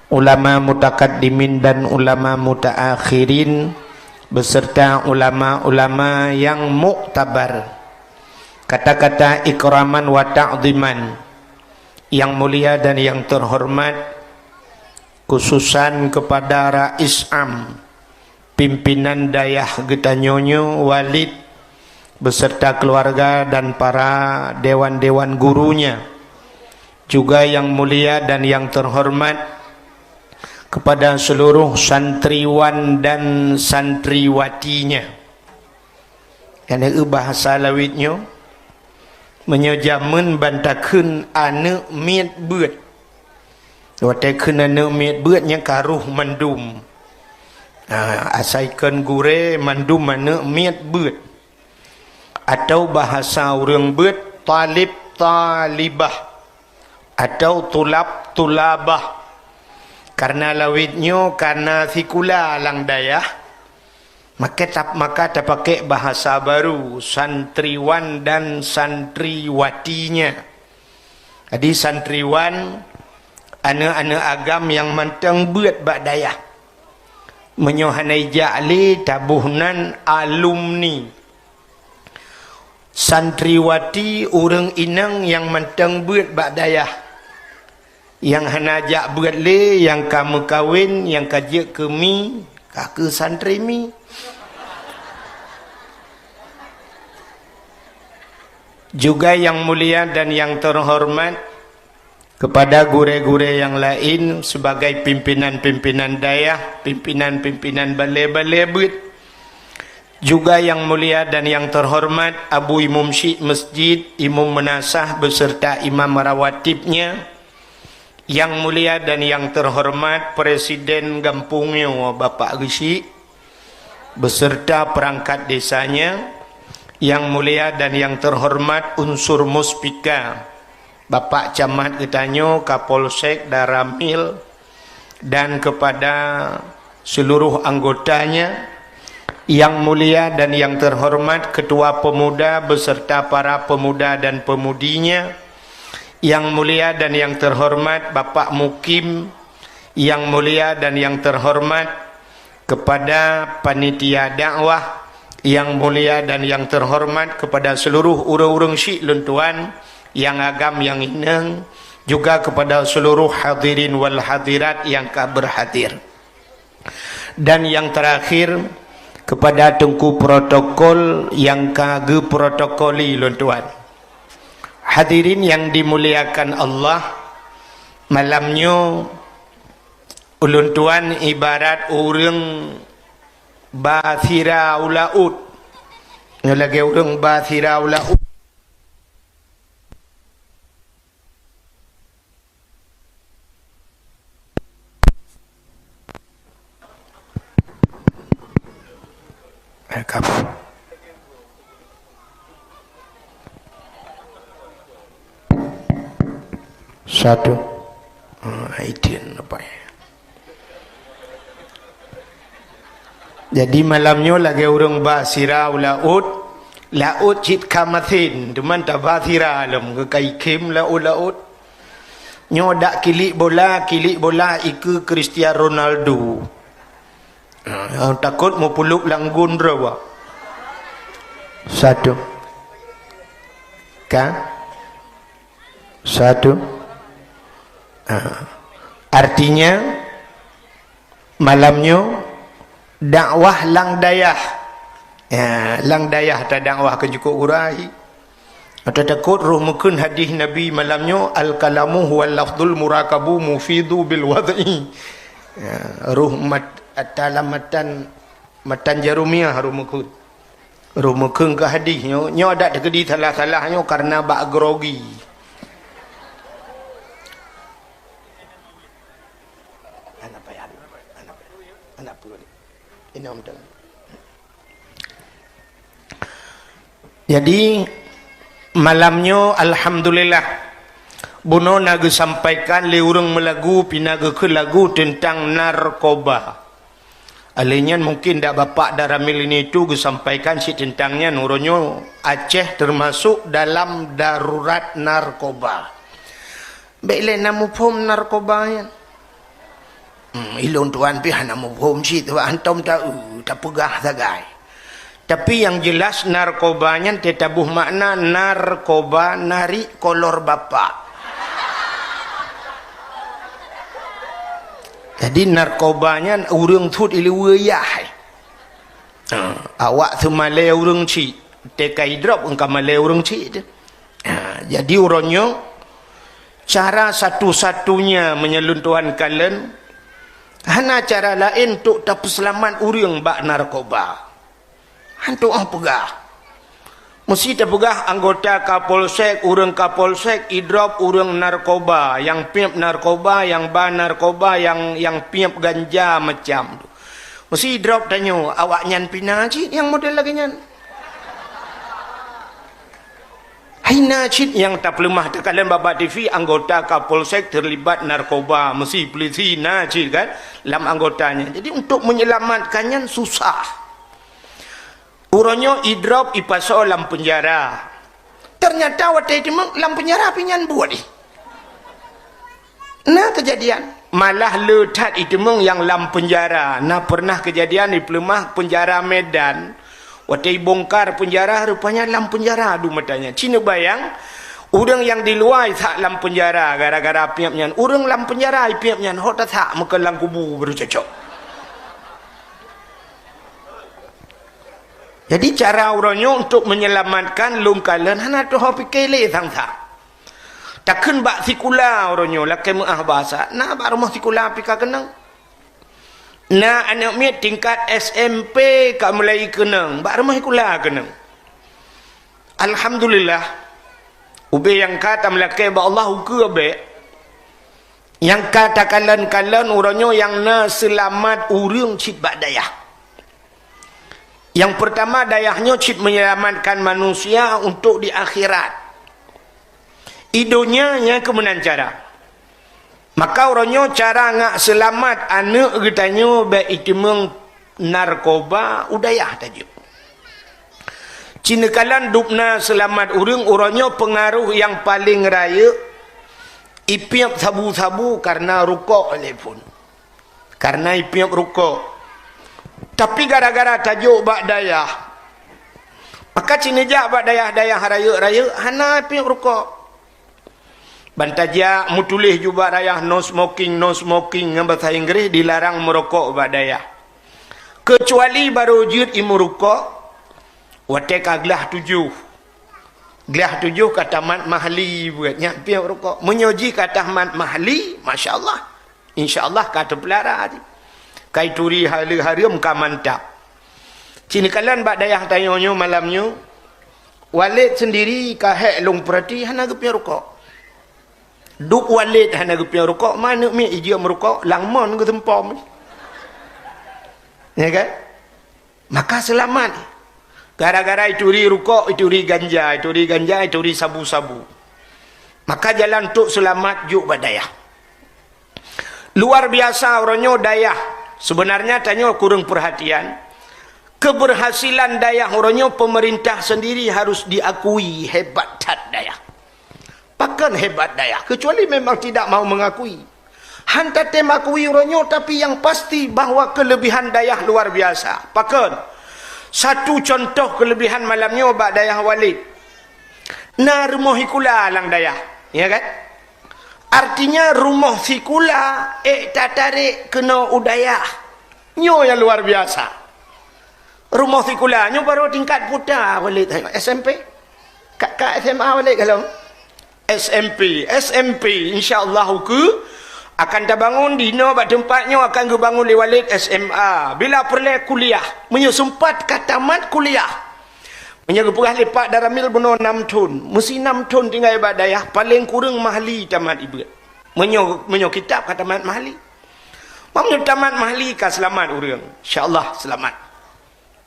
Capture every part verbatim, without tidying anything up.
ulama mutakaddimin dan ulama mutaakhirin, beserta ulama-ulama yang muktabar. Kata-kata ikraman wa ta'ziman, yang mulia dan yang terhormat, khususan kepada Rais Am, pimpinan dayah geutanyoe nyoe, Walid beserta keluarga dan para dewan-dewan gurunya, juga yang mulia dan yang terhormat kepada seluruh santriwan dan santriwatinya. Nyang na eu bahasa lawét nyoe, meunyoe jameun ban takheun aneuëk miet beuet. Watée kheun aneuëk miet beuet nyang ka roh mandum. Ha, asai kon gurée mandum aneuëk miet beuet. Atau bahasa ureuëng beuet, talib talibah. Atau tulab tulabah. Karena lawét nyoe, karena sikula lam dayah, maka tap-, maka tapakai bahasa baru, santriwan dan santriwatinya. Jadi santriwan, aneuëk-aneuëk agam nyang mantong beuet bak dayah. Meunyoe hana ijak lé, taboh nan alumni. Santriwati, ureuëng inong nyang mantong beuet bak dayah. Nyang hana jak beuet lé, nyang ka meukawen, nyang ka jeuet keu mi, ka keu santri mi. Juga yang mulia dan yang terhormat, kepada gurée-gurée nyang laén sebagai pimpinan-pimpinan dayah, pimpinan-pimpinan balée-balée beuet. Juga yang mulia dan yang terhormat Abu Imum Syik Masjid, Imum Meunasah beserta imam rawatibnya. Yang mulia dan yang terhormat Presiden gampông nyoe, Bapak Geuchik, beserta perangkat desanya, yang mulia dan yang terhormat unsur Muspika, Bapak Camat geutanyoe, Kapolsek, Danramil, dan kepada seluruh anggotanya, yang mulia dan yang terhormat Ketua Pemuda beserta para pemuda dan pemudinya, yang mulia dan yang terhormat Bapak Mukim, yang mulia dan yang terhormat kepada panitia dakwah, yang mulia dan yang terhormat kepada seluruh ureuëng-ureuëng syik lôn tuan, nyang agam nyang inong, juga kepada seluruh hadirin wal hadirat nyang ka berhadir. Dan yang terakhir, kepada teungku protokol nyang ka geuprotokoli lôn tuan. Hadirin yang dimuliakan Allah, malam nyoe ulôn tuan ibarat ureuëng ba sira u laôt. Nyoe lagée ureuëng ba sira u laôt. Eh, kap-, satu. Ah, itu nampak. Jadi malam nyoe lagée ureuëng ba sira u laôt, laôt cit ka masen, teuma taba sira lom, keu ka ikhém laôt-laôt. Nyoe dak kilik bola, kilik bola ikeue Cristiano Ronaldo. Ha, nyang takot meupuluk lam gun droe. Satu. Ka? Satu. Ha. Artinya, malam nyoe dakwah lam dayah. Ya, lam dayah tadakwah keu jukuk gurée. Ata takot roh meukheun hadis Nabi malam nyoe, "Al-kalamu huwal lafzul murakabu mufidu bil wad'i." Ya, roh mat-, dalam matan, matan jarumiah roh meukheun. Roh meukheun keu hadis nyoe, nyoe adak teukeudi salah-salah nyoe karena bak grogi. Anak payah, anak payah, anak payah. Ini om dalam. Jadi, malam nyoe, alhamdulillah, bunoe na geusampaikan lé ureuëng meulagu, pih na geukheun lagu teuntang narkoba. Lheueh nyan mungkin dak Bapak Danramil ini tu geusampaikan cit teuntang nyan, uroe nyoe Aceh teumasok dalam darurat narkoba. Bék lé na muphom narkoba nyan. Hmm, ilôn tuan pih hana muphom cit, sabab hantom ta-, eu, tapeugah sagai. Tapi nyang jeulaih narkoba nyan teutabôh makna narkoba, narik kolor bapak. Jadi narkoba nyan ureuëng thot ileue yah. Ha, awak seumalée ureuëng cit, teuka idrop engka malée ureuëng cit teuh. Ha, jadi uroe nyoe, cara satu-satunya meunyoe lôn tuan kalon, hana cara laén untuk tapeuseulamat ureuëng bak narkoba. Hantom peugah. Meusti tapeugah anggota Kapolsek, ureuëng Kapolsek idrop ureuëng narkoba, nyang piep narkoba, nyang ba narkoba, nyang, nyang piep ganja macam tu. Meusti idrop tanyoe, awaknyan pih na cit nyang model lagée nyan. Hai na cit nyang tapeuleumah teukalon bak-bak T V, anggota Kapolsek terlibat narkoba, meusti polisi na cit kan lam anggotanya. Jadi untuk menyelamatkan nyan susah. Uroe nyoe idrop ipasoe lam peunjara. Ternyata watée iteumeung lam peunjara pih nyan buet ih. Na keujadian, malah le that iteumeung nyang lam peunjara. Na pernah keujadian di peuleumah peunjara Medan. Watée ibongkar peunjara, rupanya lam peunjara dum matanya. Ci neubayang, ureuëng nyang di luwa isak lam peunjara gara-gara piep nyan. Ureuëng lam peunjara ipiep nyan, hok tasak meukeue lam kubu baru cocok. Jadi cara uroe nyoe untuk menyelamatkan lôn kalon hana teuho pike lé sang-sang. Takheun bak sikula uroe nyoe lakée meuáh basa, na bak rumoh sikula pih ka keunong. Na aneuëk miet tingkat S M P ka mulai keunong, bak rumoh sikula keunong. Alhamdulillah, ubé nyang ka tameulakée bak Allah ukeue bék. Nyang ka takalon-kalon uroe nyoe nyang na seulamat ureuëng cit bak dayah. Nyang peurtama, dayah nyoe cit menyelamatkan manusia untuk di akhirat. I donya nyan keuh meunan cara. Maka uroe nyoe cara ngak seulamat aneuëk geutanyoe bék iteumeung narkoba u dayah tajok. Ci neukalon dubna seulamat ureuëng uroe nyoe peungaroh nyang paleng rayeuk, ipiep sabu-sabu karna rukok lé phon. Karna ipiep rukok. Tapi gara-gara tajok bak dayah, maka ci neujak bak dayah-dayah rayeuk-rayeuk hana ipiep rukok. Ban tajak meutuléh ju bak dayah no smoking, no smoking ngon basa Inggréh, dilarang meurokok bak dayah. Keucuali barô jeuet imeurukok watée ka glah tujoh. Glah tujoh ka tamat mahli buet, nyan piep rukok. Meunyoe jih ka tamat mahli, masya Allah. Insya Allah ka teupeulara jih. Ka ituri hala hareuem ka mantap. Ci neukalon bak dayah tanyoe nyoe malam nyoe, Walid sendiri ka hék lôn peurati hana geupiep rukok. Dub Walid hana geupiep rukok, ma aneuëk miet ijeuem rukok, lam mon geuseumpom. Ya kan? Maka seulamat. Gara-gara ituri rukok, ituri ganja, ituri ganja, ituri sabu-sabu. Maka jalan untuk seulamat jok bak dayah. Luar biasa uroe nyoe dayah. Sebenarnya tanyoe kureueng peurhatian. Keberhasilan dayah uroe nyoe, pemerintah sendiri harus diakui, hebat that dayah. Pakon hebat dayah, kecuali memang tidak mau mengakui. Han tatem akui uroe nyoe, tapi yang pasti bahwa kelebihan dayah luar biasa. Pakon? Satu contoh kelebihan malam nyoe bak dayah Walid. Na rumoh sikula lam dayah, ya kan? Artinya rumoh sikula ék tatarek keunoe u dayah. Nyoe nyang luar biasa. Rumoh sikula nyoe baru tingkat puta Walid, S M P. Ka, ka S M A Walid ka lom? S M P, S M P, insya Allah ukeue akan tabangun di inoe bak teumpat nyoe akan geubangun lé Walid S M A. Bila peureulée kuliah, meunyoe seumpat ka tamat kuliah. Meunyoe geupeugah lé Pak Daramil bunoe nam thon, meusi nam thon tinggai bak dayah, paleng kureueng mahli tamat ibeuet. Meunyoe, meunyoe kitab ka tamat mahli. Meunyoe tamat mahli ka seulamat ureuëng, insya Allah seulamat.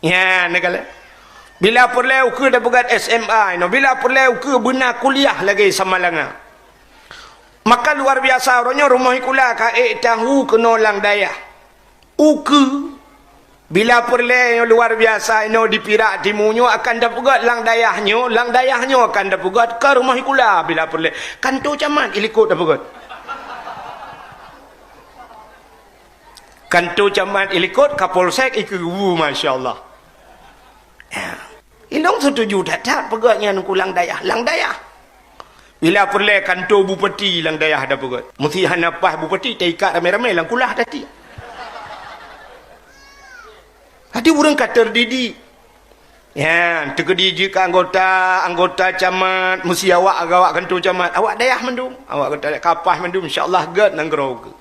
Nyan, neukalon. Bila peureulée ukeue tapeugét S M A inoe, bila peureulée ukeue beuna kuliah lagée Samalanga. Maka luar biasa uroe nyoe rumoh sikula ka ék tahu keunoe lam dayah. Ukeue, bila peureulée nyoe luar biasa inoe di Pirak Timu nyoe akan tapeugét lam dayah nyoe, lam dayah nyoe akan tapeugét keu rumoh sikula bila peureulée. Kantô camat ilikot tapeugét. Kanto camat ilikot, kapolsek ikeubu, masya Allah. Ya. Ilong setuju that-that peugah nyan ku lam dayah, lam dayah. Bila peureulée kanto bupati lam dayah ada peugah. Mesti hana paih bupati taikat ramé-ramé lam kulah tati. Hati ureuëng ka terdidik. Ya, teukeudi jeuet keu anggota, anggota camat, mesti awak gawak kanto camat. Awak dayah mandum, awak gata kapah mandum, insya Allah gét nanggroe keu.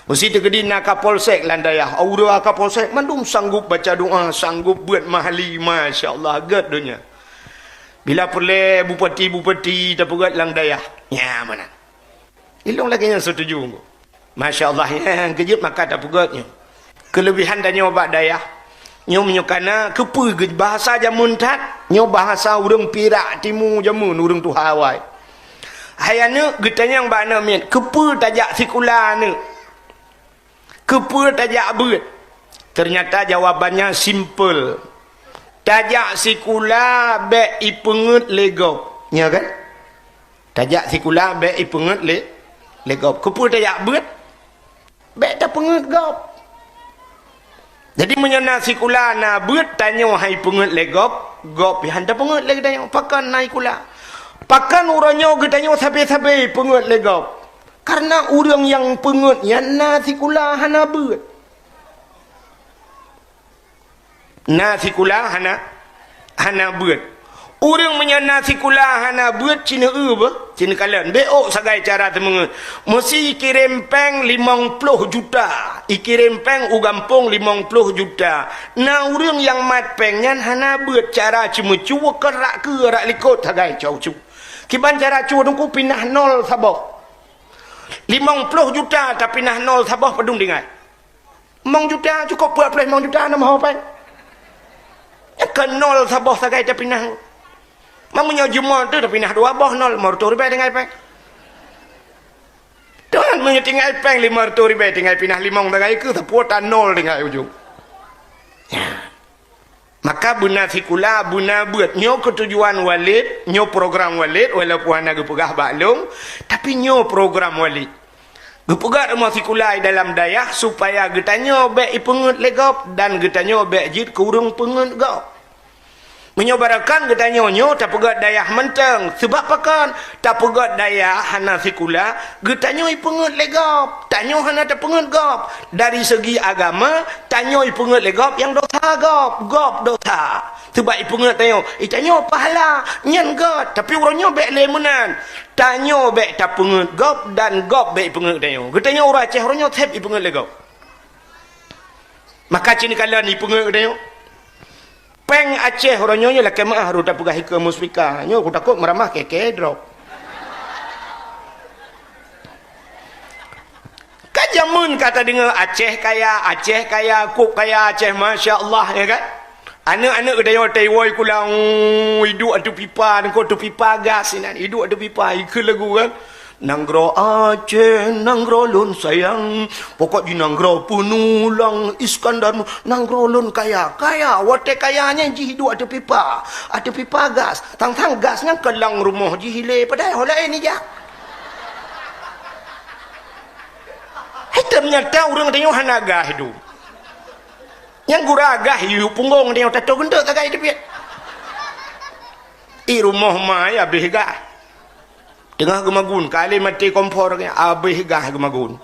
Meusi teukeudi na kapolsek lam dayah, aura kapolsek mandum sanggup baca doa, sanggup buet mahali, masya Allah gét donya. Bila peureulée bupati-bupati tapeugét lam dayah, nya meunan. Ilong lagée nyan setuju. Masya Allah, ya, keujeuet maka tapeugét nyoe. Keulebihan tanyoe bak dayah, nyoe meunyoe kana keupeue geuh bahasa jameun that, nyoe bahasa ureuëng Pirak timu jameun ureuëng tuha awai. Hai aneuëk, geutanyong bak aneuk miet, keupeue tajak sikula aneuëk? Keupeue tajak beuet? Ternyata jawabannya simple. Tajak sikula bék ipeungeuet lé gob. Nya kan? Tajak sikula bék ipeungeuet lé, lé gob. Keupeue tajak beuet? Bék tapeungeuet gob. Jadi meunyoe na sikula na beuet tanyoe hai peungeuet lé gob, gob pih han tapeungeuet lé geutanyoe. Pakon na sikula? Pakon uroe nyoe geutanyoe sabe-sabe peungeuet lé gob? Karena ureuëng nyang peungeuet nyan na sikula hana beuet. Na sikula hana, hana beuet. Ureuëng meunyoe na sikula hana beuet, ci neu-eu beuh, ci neukalon. Bék ôk sagai cara teumeungeuet. Meusi ikirém péng limong ploh juta. Ikirém péng u gampông limong ploh juta. Na ureuëng nyang mat péng nyan hana beuet cara ceumeucue keu rak keue rak likot sagai cau cu. Kiban cara cue teungku pinah nol saboh. Limong ploh juta tapinah nol saboh padum tinggai. Limong juta, cukup peuet ploh limong juta na meuho péng. Nyan keu nol saboh sagai tapinah. Meunyoe jumôt teuh tapinah dua boh nol, lima reutôh ribée tinggai péng. Tuhan meunyoe tinggai péng lima reutôh ribée tinggai pinah limong sagai keu sapeue tan nol tinggai ujong. Ya. Maka beuna sikula, beuna beuet. Nyoe keutujuan Walid, nyoe program Walid, walaupun hana geupeugah bak lôn, tapi nyoe program Walid. Geupeugah rumoh sikula di dalam dayah supaya geutanyoe bék ipeungeuet lé gob dan geutanyoe bék jeuet keu ureuëng peungeuet gob. Meunyoe barokon geutanyoe nyoe tapeugét dayah mantong, sabab pakon? Tapeugét dayah hana sikula, geutanyoe ipeungeuet lé gob, tanyoe hana tapeungeuet gob. Dari segi agama, tanyoe ipeungeuet lé gob nyang dosa gob, gob dosa. Sabab ipeungeuet tanyoe, itanyoe pahala, nyan gét, tapi uroe nyoe bék lé meunan. Tanyoe bék tapeungeuet gob dan gob bék ipeungeuet tanyoe. Geutanyoe ureuëng Aceh uroe nyoe seb ipeungeuet lé gob. Maka cit kalon ipeungeuet geutanyoe. Péng Aceh uroe nyoe nyoe lakée meuáh rot tapeugah ikeue muspika. Nyoe kutakot meuramah keke drop. Ka jameun ka tadeungoe Aceh kaya, Aceh kaya, kop kaya Aceh, masya Allah, ya kan? Aneuëk-aneuëk geutanyoe taiwoe kulang, iduek ateueh pipa, nangko ateueh pipa gas inan, iduek ateueh pipa, ikeue lagu kan? Nanggroe Aceh, nanggroe lôn sayang, pokok jih nanggroe peunulang, Iskandar, nanggroe lôn kaya, kaya, watée kaya nyan jih iduek ateueh pipa, ateueh pipa gas, tang-tang gas nyan keulang rumoh jih ilée, padahai ho laén ijak. Hai, teunyata ureuëng tanyoe hana gas iduek. Nyang gura gas yue punggong tanyoe tato geunteuk sagai teubiet. I rumoh mai abéh gas. Teungoh geumagun, kali maté kompor, abéh gas geumagun.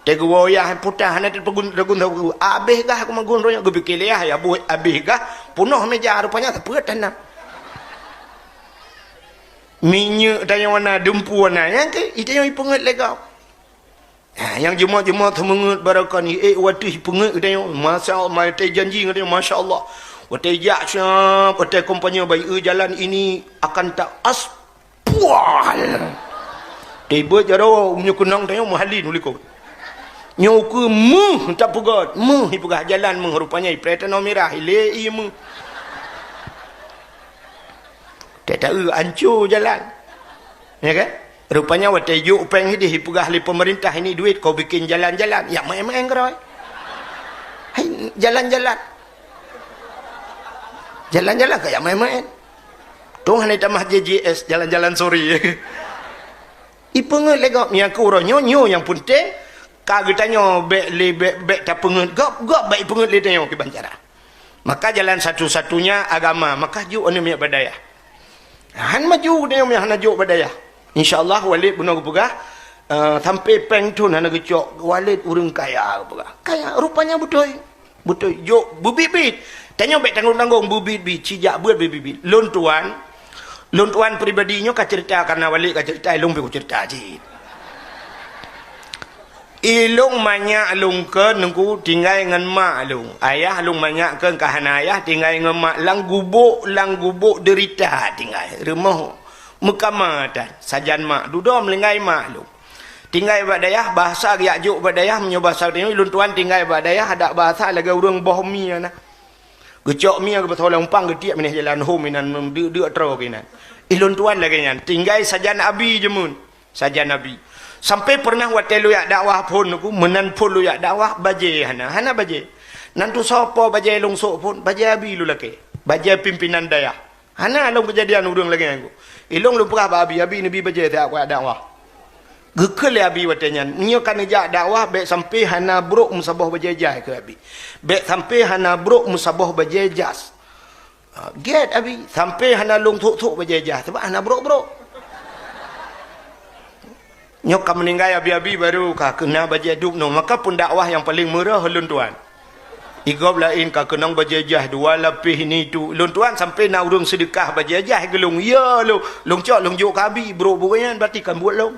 Teuguwoe yah putah hana teupegun, tegun, abéh gas geumagun roh nyoe geupike lé yah, ya buet abéh gas, punoh meja rupanya sapeue tanah. Minyeuk tanyoe na, dumpeue na, nyang keu itanyoe ipeungeuet lé gob. Ha, nyang jeumot-jeumot seumeungeut barokon, ék watée peungeuet geutanyoe, masya Allah, watée janji geutanyoe, masya Allah. Watée jak siap, watée kompanye bayeue jalan ini akan tak aspal. Tiba jaroe meunyoe keunong tanyoe meuhalin u likot. Nyoe keu meuh tapeugét, meuh ipeugah jalan meuh, rupanya ipreh tanoh mirah, ilée ié meuh. Tataeu anco jalan. Ya kan? Rupanya watée jok péng hideh ipeugah lé pemerintah ini duit kau bikin jalan-jalan. Ya main-main keurôi. Hai, jalan-jalan. Jalan-jalan kau ya main-main. Tuh hana tamah J J S, jalan-jalan sore. Ipeungeuet lé gob nyang keu uroe nyoe, nyoe nyang peunteng. Ka geutanyoe bék lé, bék, bék tapeungeuet gob, gob bék ipeungeuet lé tanyoe kiban cara. Maka jalan satu-satunya agama, maka jok aneuk miet bak dayah. Han maju geutanyoe meunyo hana jok bak dayah. Insya Allah Walid bunoe geupeugah, eh, sampai péng thon hana geucok, Walid ureuëng kaya geupeugah. Kaya, rupanya beutôi. Beutôi, jok beubiet-biet. Tanyoe bék tanggong-tanggong, beubiet-biet, cijak beuet beubiet-biet. Lôn tuan, lôn tuan pribadi nyoe ka cerita, karena Walid ka cerita, ilôn pih kucerita cit. Ilôn manyak lôn keu nungku tinggai ngon mak lôn. Ayah lôn manyak keu ka hana ayah tinggai ngon mak. Lam gubôk, lam gubôk deurita tinggai. Rumoh meukama tan, sajan mak. Dudoe meulinggai mak lôn. Tinggai bak dayah, bahasa geujak jok bak dayah, meunyoe bahasa tanyoe, lôn tuan tinggai bak dayah, adak bahasa lagée ureuëng boh mie na. Geucok mie geupeuthoe lam umpang geutiek meuneh jalan hom inan deuk-deuk troe keunan. Ilôn tuan lagée nyan, tinggai sajan abi jameun, sajan abi. Sampai pernah watée lôn jak dakwah phon nungku, meunan phon lôn jak dakwah, bajée hana, hana bajée. Nan tusoe po bajée lôn sôk phon, bajée abi lôn lakée, bajée pimpinan dayah. Hana lôn keujadian ureuëng lagée nyan. Ilôn lôn peugah bak abi, "Abi, neubi bajée siat kujak dakwah." Geukheun lé abi watée nyan, "Meunyoe ka neujak dakwah, bék sampai hana brok meusaboh bajée jai keu abi. Bék sampai hana brok meusaboh bajée jas." Ha, gét abi, sampai hana lôn thok-thok bajée jas, sabab hana brok-brok. Nyoe ka meuninggai abi-abi baru ka keuna bajée dub nyoe, maka peundakwah nyang paleng meurah lôn tuan. Igob laén ka keunong bajée jas dua lapéh ini tu. Lôn tuan sampai na ureuëng seudeukah bajée jas keu lôn. Ya lôn, lôn cok lôn jok keu abi, brok buet nyan berarti kan buet lôn.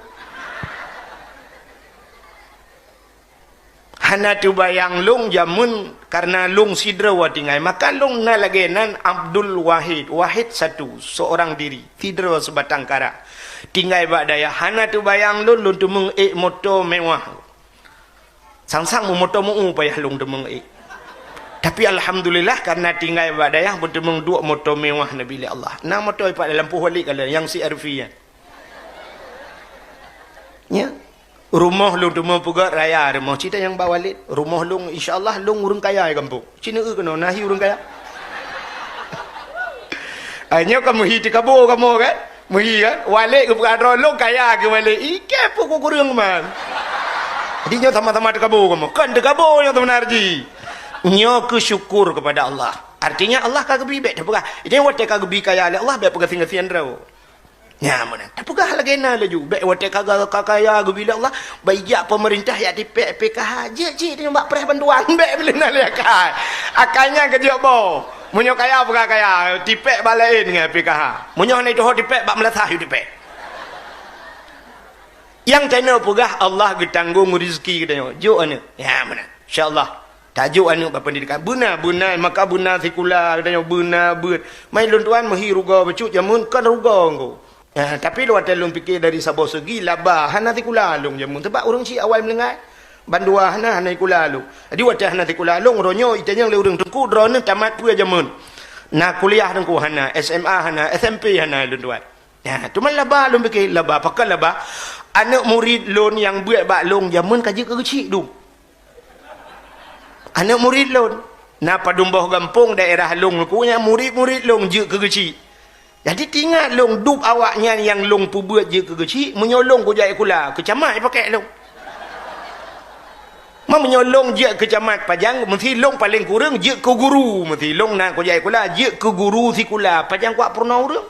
Hana teubayang lôn jameun karena lôn sidroe tinggai. Maka lôn na lagée nan Abdul Wahid, Wahid satu, seorang diri, sidroe seubatang kara. Tinggai bak dayah, hana teubayang lôn, lôn teumeung ék moto mewah. Sang-sang meumoto meu payah lôn teumeung ék. Tapi alhamdulillah, karena tinggai bak dayah, beuteumeung duek moto mewah neubi lé Allah. Na moto ipat dalam puih Walid kala nyang C R V nyan. Nya. Rumoh lôn teumeung peugét raya rumoh. Cit nyang bak Walid. Rumoh lôn, insya Allah, lôn ureuëng kaya di gampông. Cit neueu keunoe, na hi ureuëng kaya. Ai, nyoe ka meuhi teukaboe kamoe kan? Meuhi kan? Walid geupeugah droe lôn kaya keu Walid. Ikée peuet kureueng man. Jadi nyoe sama-sama teukaboe kamoe. Kan teukaboe nyoe sebenar jih. Nyoe keu syukur kepada Allah. Artinya Allah ka geubi bék teupeugah. Jadi watée ka geubi kaya lé Allah bék peugasien-gasien droe. Nya meunan. Tapeugah lagée na laju. Bék watée ka, ka kaya geubi lé Allah, bak ijak pemerintah jak tipék P K H. Jeuet cit nyoe bak preh bantuan. Bék bilé na lé akai. Akai nyan keujeuet boh. Meunyoe kaya peugah kaya, tipék bak laén ngon P K H. Meunyoe hana jituho tipék, bak meulasah yue tipék. Nyang tanyoe peugah Allah geutanggong rezeki geutanyoe. Jok aneuk. Nya meunan. Insya Allah. Tajok aneuk bak pendidikan. Beuna, beuna, maka beuna sikula geutanyoe beuna beuet. Mai lôn tuan meuhi rugoe bacut jameun kon rugoe engko. Eh, tapi lôn watée lôn pike dari saboh seugi laba hana sikula lôn jameun. Sebab ureuëng cit awai meulinggai. Bandua hana, hana sikula lôn. Jadi watée hana sikula lôn, uroe nyoe itanyong lé ureuëng teungku droeneuh tamat peue jameun. Na kuliah teungku hana, S M A hana, S M P hana lôn tuan. Nah, teuma laba lôn pike, laba pakon laba. Aneuk murit lôn nyang beuet bak lôn jameun ka jeuet keu geuchik dum. Aneuk murit lôn, na padum boh gampông daerah lôn nyoe murit-murit lôn jeuet keu geuchik. Jadi tingat lôn dub awaknyan nyang lôn peubeuet jeuet keu geuchik, meunyoe lôn kujak sikula, keu camat ipakék lôn. Ma meunyoe lôn jeuet keu camat pajan, meusti lôn paleng kureueng jeuet keu guru, meusti lôn na kujak sikula jeuet keu guru sikula, pajan kuat peurunoe ureuëng.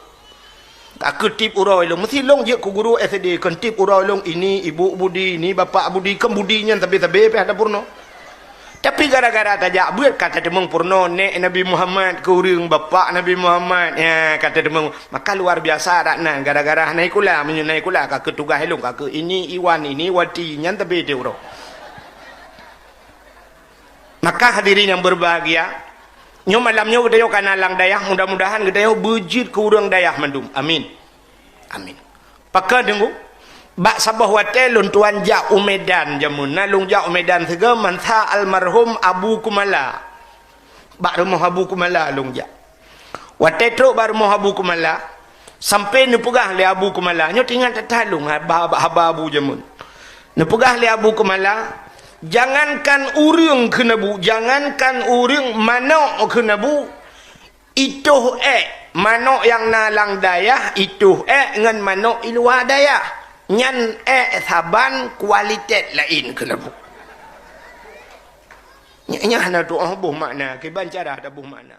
Ka keu tieb uroe lôn, meusti lôn jeuet keu guru S D, kon tieb uroe lôn ini ibu budi, ini bapak budi, kon budi nyan sabe-sabe pih hana peurunoe. Tapi gara-gara tajak beuet ka tateumeung peurunoe, nék Nabi Muhammad keu ureuëng, bapak Nabi Muhammad, ya, ka tateumeung. Maka luar biasa dak nan, gara-gara hana sikula, meunyoe na sikula ka keu tugaih lôn, ka keu ini Iwan, ini Wati, nyan sabe tieb uroe. Maka hadirin yang berbahagia, nyoe malam nyoe geutanyoe ka na lam dayah, mudah-mudahan geutanyoe beujeuet keu ureuëng dayah mandum. Amin. Amin. Pakon teungku? Bak saboh watée lôn tuan jak u Medan jameun, na lôn jak u Medan sigoe masa almarhum Abu Kumala. Bak rumoh Abu Kumala lôn jak. Watée trok bak rumoh Abu Kumala, sampai neupeugah lé Abu Kumala, nyoe tingat that-that lôn haba, haba Abu jameun. Neupeugah lé Abu Kumala, jangankan ureuëng keuneuk bu, jangankan ureuëng, manok keuneuk bu, itoh ék, manok nyang na lam dayah, itoh ék ngon manok i luwa dayah. Nyan ék saban kualitas laén keuneuk bu. Nyan hana tu'oh boh makna, kiban cara taboh makna.